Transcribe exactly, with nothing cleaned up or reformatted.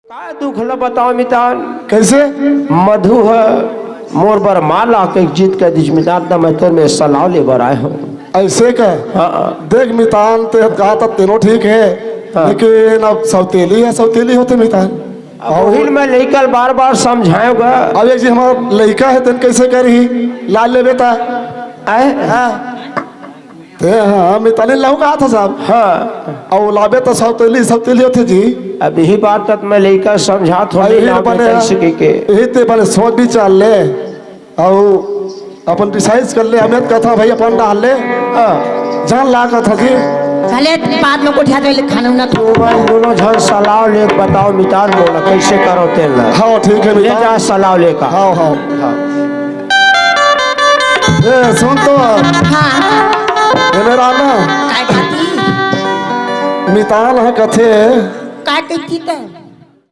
का दुख ल बताओ मितान? कइसे? मधु ह मोर बर माला के जीत के दिस मितान, त मैं तोर में सलाव ले बर आए हंव। अइसे का? हाँ। देख मितान, ते कहा त तेनो ठीक हे, हाँ। लेकिन अब सौतेली ह, सौतेली होथे मितान। अब वही ल मैं लइका ल बार-बार समझाएंव गा। अब एक जी हमार लइका हे, तेन कइसे करही? लाल लेबे त। आए? हाँ। ते, हाँ, मितान ल लाहूं कहा था साहब। हाँ। अउ लाबे त सौतेली, सौतेली होथे जी। अब यही बात त मैं लइका ल समझात हंव, अउ यही नहीं लाबे बने, त अइसे कहिके। यही ते बने सोच विचार ले। अउ अपन decide कर ले, हमें कथा भाई अपन डाल ले। हाँ। जान ला कथा जी। चले, बाद में कोठिया दे ले खाना उना। तुमन दोनों झन सलाव ले बताओ मितान मोला कइसे करो तेन ला। हाँ, ठीक हे ले मितान। जा सलाव ले का। हाँ, हाँ। हाँ। ए, सुन तो। हाँ। ए, मेरा ना। काय खाती? मितान ह कथे। काय कही त?